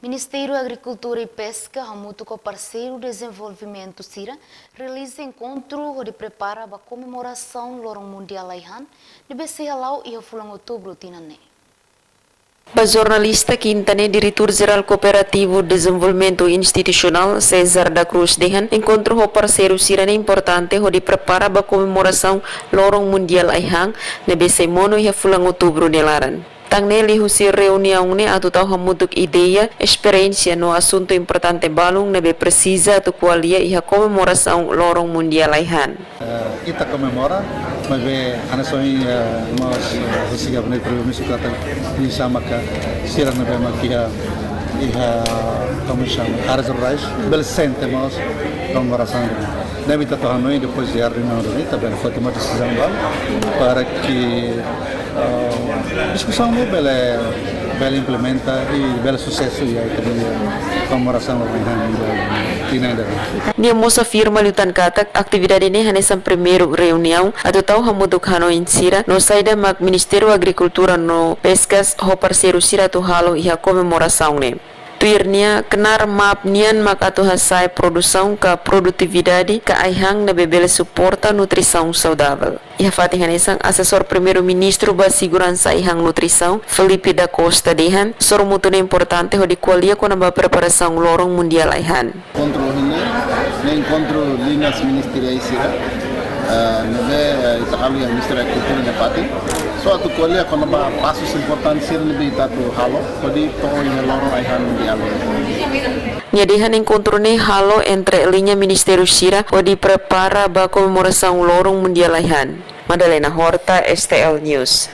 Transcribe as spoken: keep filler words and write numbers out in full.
Ministériu Agrikultura i Peska hamutuk ho parseiru dezenvolvimentu sira realiza enkontru hodi prepara ba komemorasaun Loron Mundiál Ai-han, ne'ebé sei hala'o iha fulan Outubru tinan ne'e. Ba jornalista Kinta ne'e, Diretór Jerál Kooperativu Dezenvolvimentu Institusionál, César da Cruz, dehan enkontru ho parseiru sira ne'e importante hodi prepara ba komemorasaun Loron Mundiál Ai-han, ne'ebé sei monu iha fulan Outubru nia laran. Tan ne'e, liuhusi reuniaun ne'e atu tau hamutuk ideia, esperiénsia no asuntu importante balun ne'ebé presiza atu ko'alia iha komemorasaun Loron Mundiál Ai-han. Eh, ita komemora, maibé hanesan ohin, eh, mós, eh, husi Gabinete Primeiru-Ministru katak, oinsá maka sira ne'ebé mak iha, iha, como chama, áreas rurais, bele sente mós komemorasaun. Ne'ebé ita to'o hanoin, depois de reuniaun ne'e, ita bele foti mós desizaun ba, para que, eh, diskusaun ne'e bele, bele implementa i bele susesu iha ita-nia komemorasaun Loron Ai-han tinan ida-ne'e. Nia mós afirma liután katak atividade ne'e hanesan primeiru reuniaun atu tau hamutuk hanoin sira no saida mak Ministériu Agrikultura no Peskas ho parseiru sira atu halo iha komemorasaun ne'e. Tuir nia, knaar maaf nian mak atu hasa'e produsaun ka produtividade ka ai-han ne'ebé bele suporta nutrisaun saudavel. Iha fatin hanesan, Asesór Primeiru-Ministru ba Seguransa Ai-han Nutrisaun, Felipe da Costa, dehan sorumutu ne'e importante hodi ko'alia kona-ba preparasaun Loron Mundiál Ai-han. Enkontru ohin ne'e, ne'e enkontru liñas ministeriais sira, eh, ne'ebé, eh, ita halo iha Ministériu Agrikultura nia fatin. Só atu ko'alia kona-ba pasus importante sira ne'ebé ita atu halo hodi to'o iha Loron Ai-han Mundiál. Nia dehan enkontru ne'e halo entre liña ministériu sira hodi prepara ba komemorasaun Loron Mundiál Ai-han. Madalena Horta, S T L News.